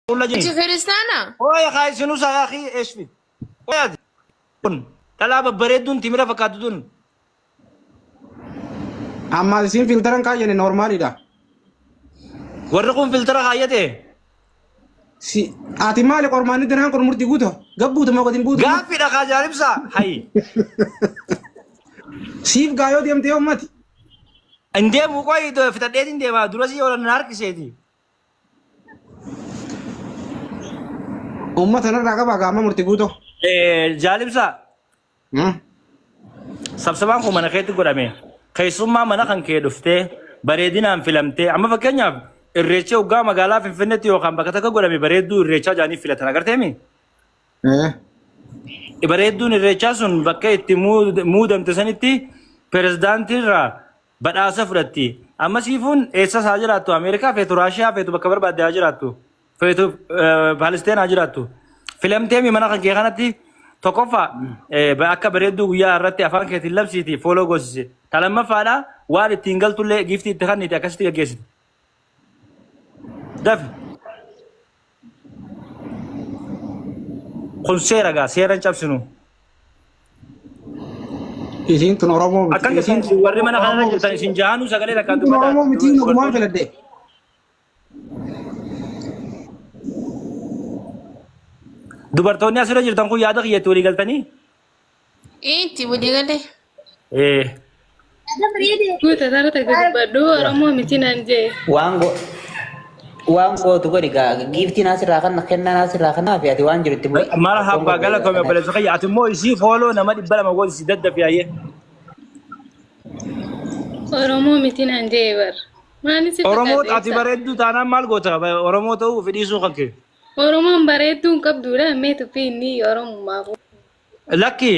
Qulla Ati jini. kiristaana? Ooya kaa isinuusaa yaa akii eeshfi. Ooya kun dhalaa babbareedduun timira fakkaattu tun. Ammaas isiin filtaran kaayyane noormaalidha. Warri kun filtara kaayyate. Si ati maali qormaanni danaan kun murtii guuta? Gabbuutu moo gadi hin buutu? Gaaffiidha kaa jaalibsaa. Hayi. Siif gaayoo deemtee ummati. Hin deemu qoyi fitadheetiin deema durasii yoo na harkiseeti. Uummata narraa qabaa gaama murtii guuto. Jaalibsaa. Sabsabaan kun mana keetti godhame. Keessummaa mana kan kee dhuftee bareedinaan filamtee amma fakkeenyaaf irreecha hoggaa magaalaa Finfinneetti yookaan bakka takka godhame bareedduu irreechaa jaanii filatan agarteemi. Bareedduun irreechaa sun bakka itti muudamte sanitti pirezidaantiirraa badhaasa fudhatti. Amma siifuun eessas haa jiraattu Ameerikaa feetu Raashiyaa feetu bakka barbaadde haa jiraattu. Feetu Palesteen haa jiraattu. Filamteemi mana kan kee kanatti tokkoffaa akka bareedduu guyyaa irratti afaan keetiin labsiiti fooloo goosise. Ta lammaffaadha waan ittiin galtullee giiftii itti kannite akkasitti gaggeessite. Dafi. Kun seera gaa seera hin cabsinu. Isiin tun Oromoo miti. Akkan Isiin jettan warri mana kanarra jirtan isin jahanuu sagalee takkaan tun dubbataa. Oromoo miti nagumaan filadhe. Dubartoonni asirra jirtan kun yaada kiyyatti walii galtanii? Itti walii galee. Eh, Guuta tara takka dubbadhu Oromoo miti naan jee. Waan go waan gootu godhi gaa giiftiin asirraa kan kennaan asirraa kanaa fi ati waan jiru itti bu'i. Marhaba galatoomi obboleessa kiyya ati immoo isii fooloo nama 200 gootisi daddafi hayyee. Oromoo miti naan jee bar. Maali si Oromoo fakkaata ati ibsa? bareedduu taanaan maal goota? Oromoo ta'uu fi dhiisuu kan kee. Oromoon bareedduu hin qabduudha mee tuffii inni Oromummaaf. Lakki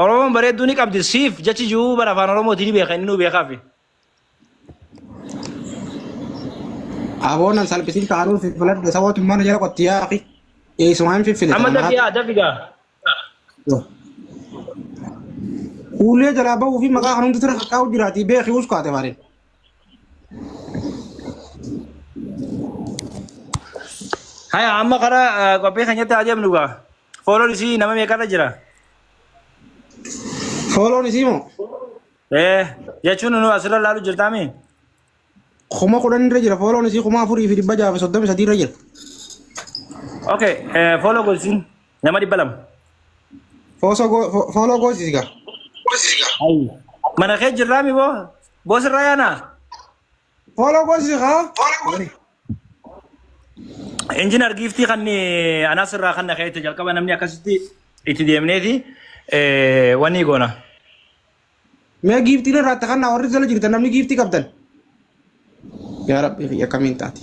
Oromoon bareedduu ni qabdi siif jechi jiru bara afaan Oromootii ni beeka inni nuu beekaafi. Aboonan salphisiin kaanuu filadhe sabootummaan jala qotti yaa akhi. Eessumaan fiffile Amma tana dafi yaa dafi gaa. Kuulee jalaa bahuu fi maqaa kan hundi tira kakkaa'u jiraati beeki us kaate maaliin. Haya amma karaa qophii keenyatti haa deemnu gaa. Fooloon isii nama meeqarra jira? Fooloon isii moo Eh jechuun nu asirra laalu jirtaami? 10,000 irra jira fooloon isii 4,633 irra jira. Okay fooloo godhisiin nama 200. Fooloo goosisi gaa. Mana kee jirraami boo? Boo sirraa yaanaa? Fooloo goosisi haa. Injinar giiftii kan anaas irraa kan keetti jalqaba namni akkasitti itti deemneeti wanni goona. Mee giiftiin irraa itti kannaa warri jala jirtan namni giiftii qabdan. Yaa Rabbi kiyya akkamiin taati.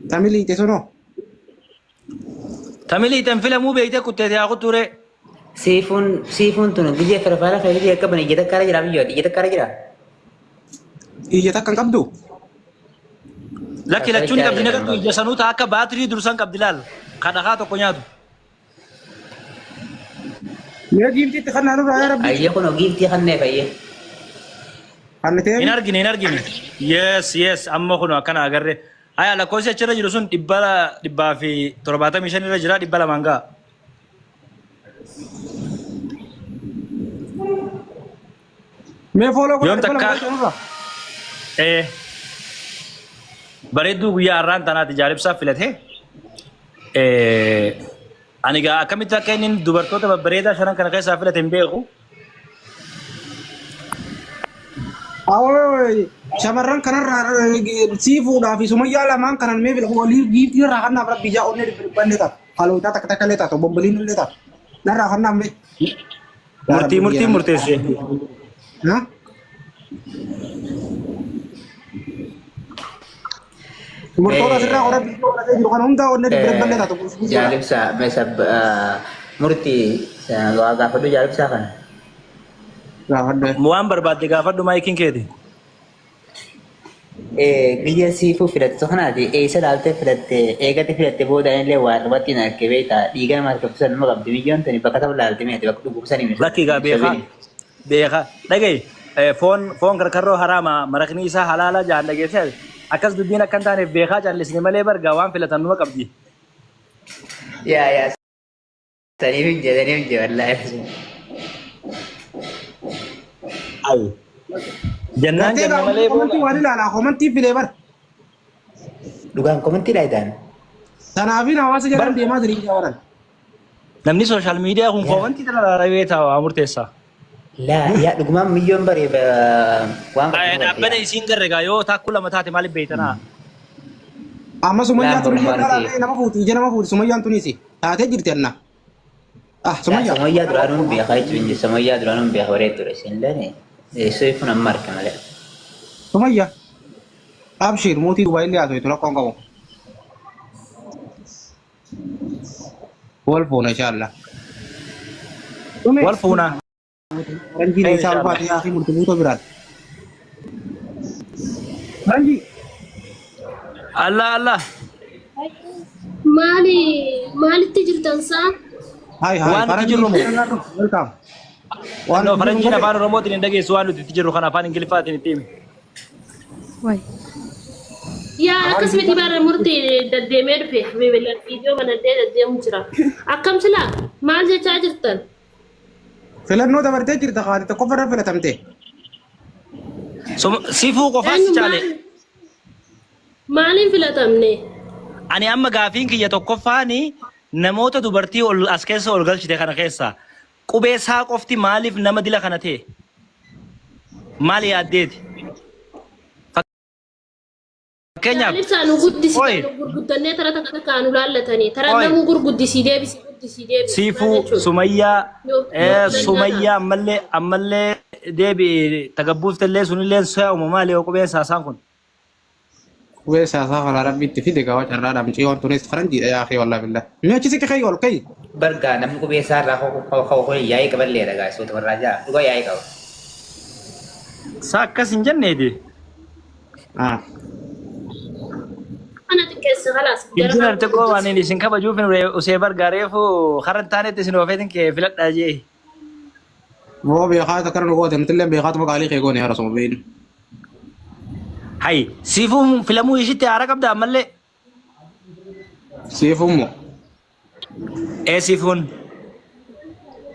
Tamilii ite sunoo. Tamilii itti filamuu beektee kutteete haa kuttuuree. Siifuun siifuun tun biyya farfaara kan biyya qaban ija takka irra jira biyya ija takka irra jira. Ija takka hin qabdu. Lakki lachuun qabdi nagartu ija sanuu ta'a akka baatirii dursan qabdi laal. Ka dhakaa tokko nyaatu. Mee giiftii itti kannaa nurraa yaa Rabbi. Ayyee kun giiftii kanneef ayyee. Kannitee. Hin argine hin argine. Yes yes amma kun akkana agarre. Haya lakkoofsi achirra jiru sun 175 irra jira 200n ga'a. Mee fooloo godhaa Yoom 200 takka galcha nurraa. eh, bareedduu guyyaa har'aan tanaati jaalibsaa filate. Eh, ani gaa akkamitti akka inni dubartoota babbareedaa shanan kana keessaa filate hin beeku. Awoo shamarran kanarraa siifuudhaa fi sumayyaa lamaan kanan mee bila walii giiftii irraa kannaaf rabbi ijaa onnee dhibba dhibba illee taatu. Halootaa takka takka illee taatu bomboliin illee taatu. Narraa kannaaf mee. Yaa Murtii Rabbi murtii biyya murteesse. Na? Dubartoota asirraa hora biyya horatee jiru kana hundaa onnee dhibba dhibba illee taatu. Jaalibsaa meesha murtii waa gaafadhu jaalibsaa kana. Gaafadhe. Waan barbaadde gaafadhu maayikiin keeti. Biyya siifuu filattu kanaati eessa laaltee filatte eegatti filatte booda illee waa irratti hin arge beektaa dhiiga nama harkiftu san nama qabdi biyyoon tuni bakka ta'u laalte meeti bakka dhukkubsanii miti. Lakki egaa beekaa beekaa dhagaye foon foon karkarroo haraama maraqni isaa halaala jaan dhageesse akkas dubbiin akka hin taaneef beekaa callisne malee bargaa waan filatan numa qabdi. Yaa yaa saniif hin jee saniif hin jee wallaahi. Ayi. Jennaan Gartee jenna gaa malee komantii booda. waan ilaalaa komantii filee bara. Dhugaan komantii dhaayitaan. Tanaafin hawaasa jalaan deemaa jiru jaawaran. Namni sooshaal miidiyaa kun koomantii tana laalee taa'aa murteessa. Laa yaa dhugumaan miyyoon baree waan Dhaabbata isiin garregaa yoo taakkuu lama taate maaliif beektanaa? Amma sumayyaan Laan tun mormaa illee nuti. nama fuuti ija nama fuuti sumayyaan tunis taatee jirti anna. Ah sumayyaa. Samoyyaa duraanuun beekaa jechuun jiru. Samoyyaa duraanuun beekaa baree ture. Isin illee siifuun amma arge malee. Sumayyaa. Abshir mootii Dubaay illee haasoftu rakkoon qabu. Wal fuuna inshallah. Wal fuunaa. Faranjiin isaa ulfaate yaa fi murtii buutoo biraan. Faranjii. Allah Allah. Maali maalitti jirtan saa? Hai hai. Waan nuti jirru moo? Welcome. Waan faranjiin afaan Oromootiin hin dhageessu waan nuti itti jirru kan afaan Ingiliffaatiin itti himi. Yaa akkasumatti bara murtii deddeemee dhufe bebelaan viidiyoo banadhee deddeemu jira. Akkam silaa maal jechaa jirtan? Filannoo dabartee jirta kaati tokko farra filatamte. Sifuu qofaas Eenyu caale. maal- Maaliin filatamne? Ani amma gaafiin kiyya tokkoffaani namoota dubartii ol as keessa ol galchite kana keessa qubee isaa qofti maaliif nama dila kana ta'e? Maal yaaddeeti? Fakkeenyaaf Maaliif isaa nu guddisii Oi. nu gurguddannee tara takka takkaa nu laallatanii tara Oi. namuu gurguddisii deebisii guddisii deebisii. Maal Siifuu jechuudha? Sumayyaa Yoo- yoo Sumayyaa ammallee ammallee deebi'i tagabbuuftellee sunillee so'uma maali yoo qubeen saasaan kun? Qubee siyaasaa kana rabbi itti fide gaawaa carraadhaan mucayyoon tunis faranjiidha yaa akhi wallahi billah. Mee achi siqi kayyi ol kayyi. Bargaa namni qubee isaa irraa ka'u yaa'ii qaballeedha gaa soota warraa jaa dhugaa yaa'ii qaba. Saa akkas hin jenneeti. Ah. Kana xiqqeessa kalaas. Gara Injinar kan xiqqoo waan gurguddisi. inni isin kabajuuf hin usee bargaareefu har'a hin taanetti isin oofeetin kee filadhaa jee. Boo beekaa takka nu goote nuti illee beekaatuma qaalii kee goone harasuma beeynu. Hay siifuun filamuu ishitti haara qabda ammallee. Siifuun moo Ee siifuun.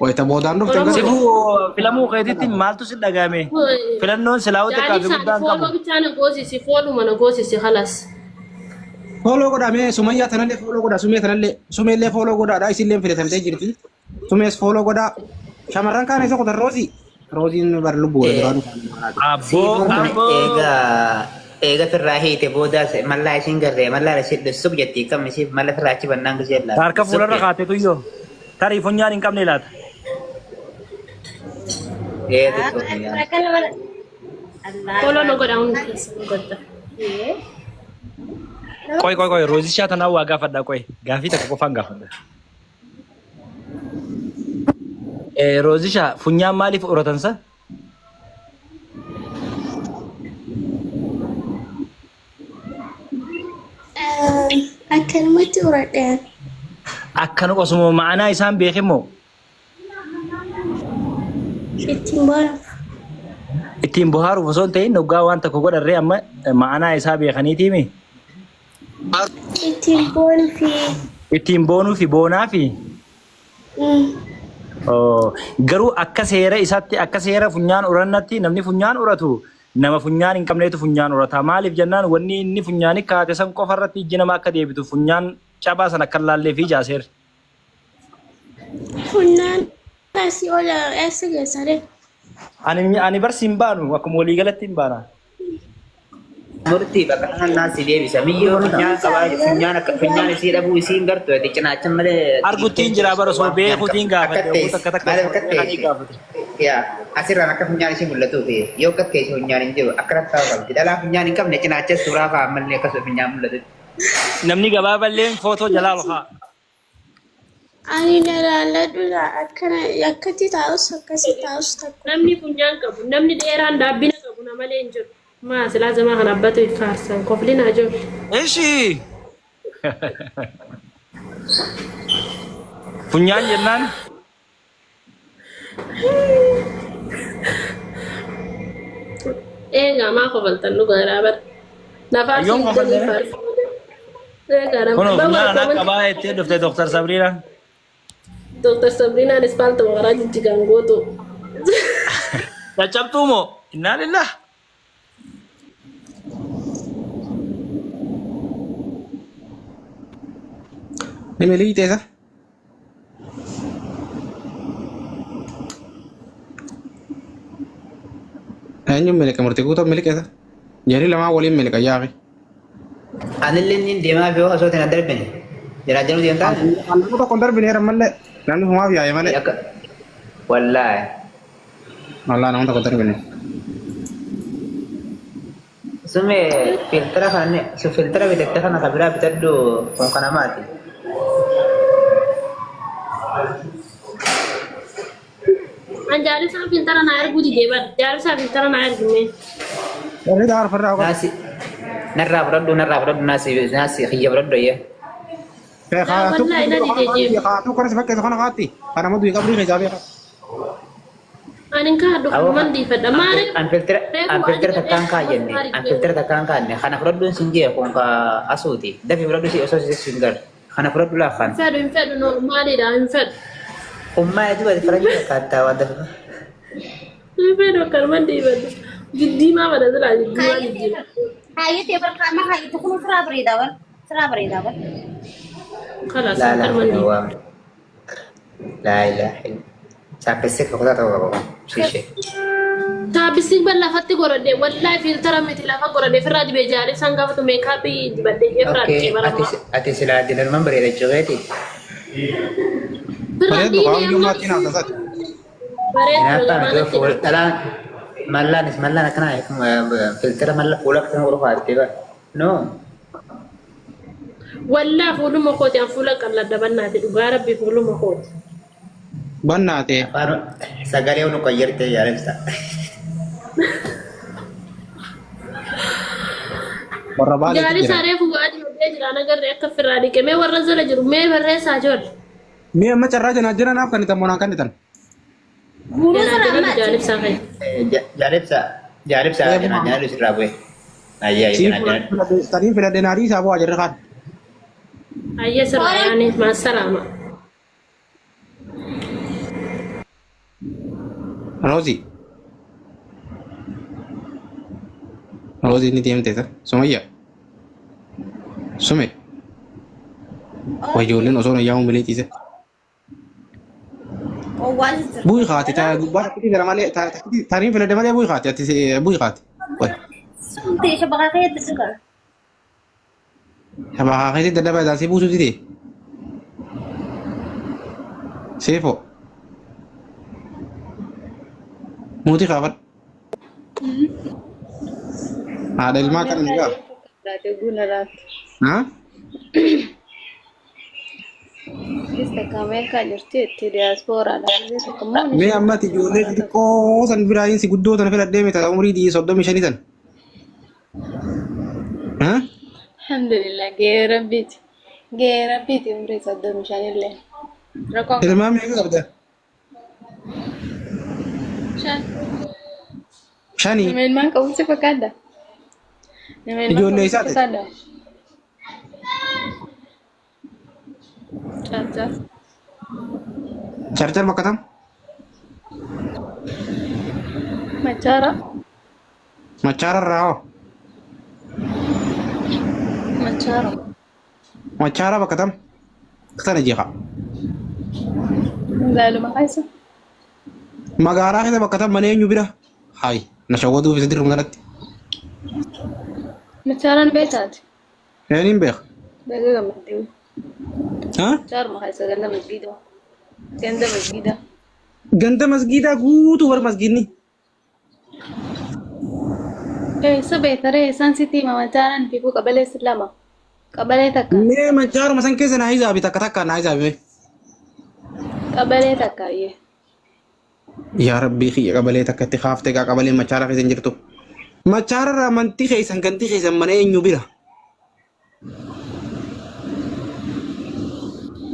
wayita boodaan dhufte Oromoo. garuu Siifuu filamuu keetitti maaltu si dhagahame? Filannoon silaa'uu xiqqaa fi Jaalisa guddaan fooloo qabu. bichaa na goosisi fooluma na goosisi kalas. fooloo godhamee sumayyaa tanallee fooloo godha sumee tanallee sumeellee fooloo godhaadha isillee filatamtee jirti sumees fooloo godhaa shamarran kaan isa kutan roozii rooziin bar lubbuu wal biraa dhufan Abboo Siifuun kun abboo. eega eega firraa hiite booda mallaa isiin garree mallaa ishee dhussuuf jetti kam isiif malla firraa achi bannaan gisee laata. Harka fuularra kaateetu iyyoo. Tarii funyaan hin qabne laata. Ee xiqqoo funyaan. Fooloo na godha hundi keessa nu godha. Qoy qoy qoy roozishaa tanaa waa gaafadha qoy gaafii takka qofaan gaafadha. Roozishaa funyaan maaliif uratan sa? Akkanumatti uradhe. Akkana osuma ma'anaa isaan beekin moo Ittiin bohaara. Ittiin bohaaruuf osoo hin ta'in dhugaa waan tokko godharree amma ma'anaa isaa beekaniitiimi. Ittiin boonuu fi Ittiin boonuu fi boonaa fi garuu akka seera isaatti akka seera funyaan urannatti namni funyaan uratu nama funyaan hin qabneetu funyaan urata. Maaliif jennaan wanni inni funyaani kaate san qofa irratti ijji nama akka deebitu funyaan cabaa san akka hin laallee fi jaaseer. Funyaan asii ol eessa geessare? Ani barsi hin baanu akkuma waliigalatti hin baana. Murtii bakka kanaan si deebisa. Miyyoo funyaan qabaa funyaan akka funyaan isii dhabuu isii hin gartu ati cinaacha malee. Arguttiin jira bara osoo beekuutiin gaafate oguu takka takka Maaliif osoo akka beekanii ta'e? gaafate. Yaa asirraan akka funyaan isii mul'atuuf yoo akka ta'e funyaan hin jiru akka taa'u qabdi. Dhalaa funyaan hin qabne cinaacha suuraa kaa'an malee akkasuma funyaan mul'atu. Namni gabaaballeen footoo jalaa ol kaa'a. Ani na laalladhu akkana akkatti taa'us akkasi taa'us takka. Namni funyaan qabu namni dheeraan daabbina qabu na malee hin jiru. Maa silaa zamaa kana abbatu faarsan koflinaa jiru. Ishi. Funyaan jennaan Eegaa maa kofaltan dhugaa bara. Nafaarsi Yoom guddanii kofaltanii? faarsan. Kunoo funyaan anaa qabaa jettee dhufte Dr. Sabriinaan. Dr. Sabriinaan ispaaltuma karaa jijjigaan gootu. Caccabtuu moo? Innaa lillah. Ni miliqxe isa. Eenyuun miliqe murtii guutuu miliqe isa. Jarri lamaan waliin miliqa yaaqi. Anillee niin deemaa fi osoo itti hin darbine. Jaraa jaluu deemtaa? Nama tokko hin darbine heeran malee. Namni humaaf yaa'e malee. Akka wallaahi. Wallaa nama tokko hin darbine. Sume filtira kana su filtira bitatte kana ka biraa bitadhu kun kan namaati. An jaalisaa filtara naa erguu didee bar. Jaalisaa filtara naa ergu mee. Warri daar farraa qaba. Naasi narraa fudhadhu narraa fudhadhu naasi naasi kiyya fudhadhu ayya. Wallahi na didee jeefu. Haatu kana si fakkeessu kana kaatti. Kana maddu qabrii keessaa beeka. Ani hin kaadhu kanuman diifadha. Maaliif? An filtira an filtira takkaan kaayyanne an filtira takkaan kaanne kana fudhadhuun sin jee kun ka asuuti dafi fudhadhu si osoo si sin gar kana fudhadhu laa kan Hin fedhu hin fedhu noormaaliidha hin fedhu. ummaa etu ati faranjii fakkaattaa waan dafi Hin fedhu akkanuman diifadha. Jiddiimaa bada silaa jiddiimaa jijjiirama. Hayyatee barqaama hayyatu kun siraa bareedaa bar siraa bareedaa bar. Kalaas laa laa akkanuman diifadha. waan laa ilaaha illa chaappessi kutaa ta'uu qaba kun shiishee. Taappisiin ban lafatti godhadhe wallahi fiiltara miti lafa godhadhe firraa dibee jaalee isaan gaafatu meekaappii dibadhe jee firraa Okay, dhiqee ati barama. ati silaa dilalman bareeda jechuukeeti. Firraa Bareeddu dhiine qaama amma iyyummaatti naaf tasaati. bareedu Hinaaffaa miti lamaanatti fuula dhalaan mallaanis mallaan akkana filtira malla fuula akkana godhu faattee bara. No. Wallah fuuluma kooti an fuula qalladha bannaati dhugaa rabbi fuuluma kooti. Bannaate. Afaan sagalee nu qayyarte yaalibsa. Warra baaleetu Gaarii jira. isaa reefu waa dibatee jira nagarree akka firraa dhiqe mee warra jala jiru mee barreessaa jiru. Mee amma carraa janaa jira naaf kennitan moo naan kennitan? Guuruu Janaa sira jala ammaati. jaalibsaa fa'i. Jaalibsa jaalibsa janaa janaa sirraa bu'e. Ayyaa Sii janaa janaa. filadhe taniin filadhe naarii isaa bu'aa jirri kaan. Ayya sirraa yaani maasalaama. Roozii. Roozii ni deemte ta. Sumayya. Sume. Wajoolleen osoo na yaamu milee ciise. Owwaal jira. Bu'ii kaati taa gubbaa takkitii fira malee taniin filadhe malee bu'ii kaati ati bu'ii kaati. Way. Sumtee shabakaa keessa dhugaa. Shabakaa keessatti dadhabaa isaan si buusuu dide. Seefoo. Muutii kaafadhu. Haadha ilmaa kana ni gaa. Ha? Mee amma ati ijoollee xixiqqoo san biraa si guddoo tana filadhee miti umurii 35 tan. Ha? Alhamdulillah gahee rabbiiti. Gahee rabbiiti umrii 35 illee. Rakkoon qabu. Ilmaan meeqa qabda? Shan. Shanii. Nama ilmaan qabu si fakkaata. Nama ilmaan Ijoollee qabu si isaati? fakkaata. Carcar. Carcar bakka tam? Machaara. Machaara irraa hoo? Machaara. Machaara bakka tam? Kana jeeqa. Magaaluma keessa. Magaalaa keessa bakka tam mana eenyu bira? Hayi na shawwaduuf isa dirruma kanatti. Machaaraan beektaati. Eenyuun beeka? Baga gammaddee. Ha? Machaaruma keessa ganda masgiida. Ganda masgiida. Ganda masgiidaa guutuu warra masgiidni. Eessa beektaree isaan sitti hima machaaraan fiiguu qabalee lama. Qabalee takka. Mee machaaruma san keessa naa hizaabi takka takka naa hizaabi mee. Qabalee takka iyyee. Yaa rabbii kiyya qabalee takka itti kaaftee gaa qabalee machaara keessa hin jirtu. Machaara irraa amantii keessan gantii keessan mana eenyu bira?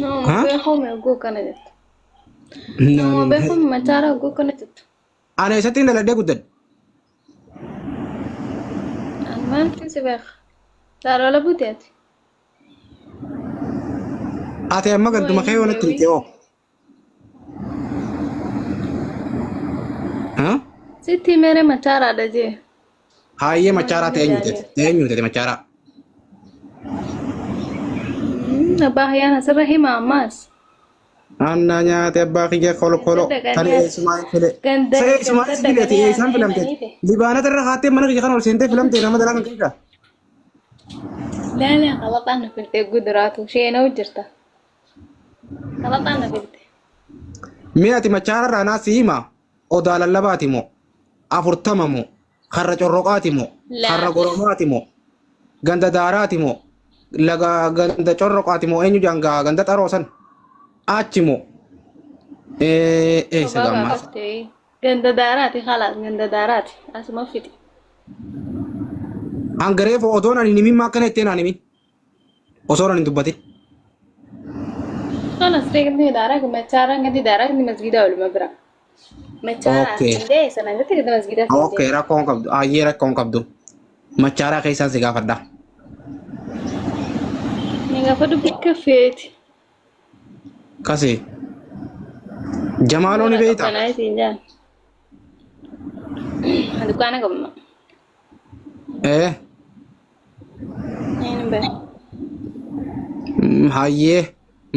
Nama Ha? beekuun oguu kana jettu. Nama beekuun machaara oguu kana jettu. Ana eessatti hin daladhee guddadhe? Ani maaltu si beeka? Daaroola buteeti. Ati amma ganduma kee walitti himte hoo? Sitti mere machaaraadha jee. Hayyee machaaraa ta'e eenyu ta'e? Eenyu ta'e machaaraa? Abbaa hayyaan asirra hima ammaas. Anna nyaate abbaa kiyya kolkolo kan eessumaa file. Ganda Sa eessumaa si filate eessaan filamte? Libaanata irra kaattee mana kiyya kan ol seentee filamte nama dalaa kan keessa. Lala qalaxaan na filte guduraatu sheenoo jirta. Qalaxaan na filte. Mee ati machaara irraa naa si hima odaa lallabaati moo 40 moo karra corroqaati moo karra goromaati moo ganda daaraati moo laga ganda corroqaati moo eenyu jaangaa ganda xaroo san achi moo eessa Sobaa gammaa. gaafattee. Ganda daaraati khalaas ganda daaraati asuma fixi. Hangareef odoon ani himin maa akkana ittiin ani himin osoo ani hin dubbatin. Khalaas gandi daaraa machaaraan gandi daaraa gandi masgiida oluma bira. Machaaraan gandee sana gandi gandi masgiida Okay rakkoon qabdu ayyee rakkoon qabdu machaaraa keessaan si gaafadha. Ni gaafa dubbi feeti. Kasi Jamaaloo ni beektaa? Qabbanaa isiin jaan. Dukkaana qabna. Ee Niin beeku. Hayyee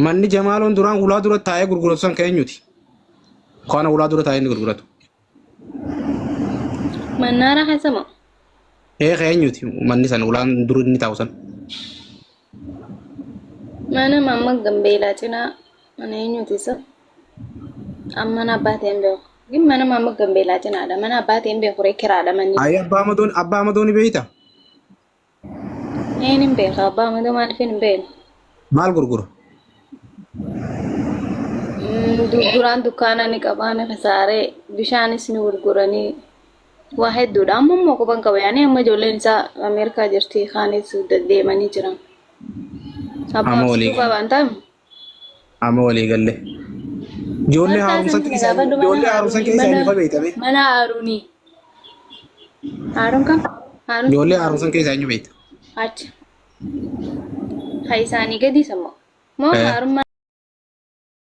manni Jamaaloon duraan ulaa dura taa'ee gurguratu san kan eenyuti? Kana ulaa dura taa'ee inni gurguratu. Mannaara keessa moo? Ee kan eenyuti manni san ulaan dura inni taa'u san? Mana mamma Gambeelaa cinaa mana eenyuti isa? Amma mana abbaa ta'een beeku. Gin mana mamma Gambeelaa cinaadha. Mana abbaa ta'een beeku ree kiraadha manni. Hayyee abbaa Amadoon ni beektaa? Een hin beeka abbaa amadoo maaliif hin beekne? Maal gurgura? Duraan dukkaana ni qabaa ni kasaaree bishaanis ni gurguranii waa hedduudha. Amma immoo quban qaba yaani amma ijoolleen isaa Ameerikaa jirti kaanis deddeemanii jiran. Abbaa Amma walii obsituu qaban ta'u. Amma walii galle. Ijoollee Maal haaromsan taasisan keessa gaafadhu mana ijoollee haaromsan Haarunii keessa mana eenyu fa beektame? mana Haarunii. Haaruun kam? Haaruun Ijoollee haaromsan keessa eenyu beekta? achi. Ha isaanii gadi sammoo. Moo Eh. Haarun mana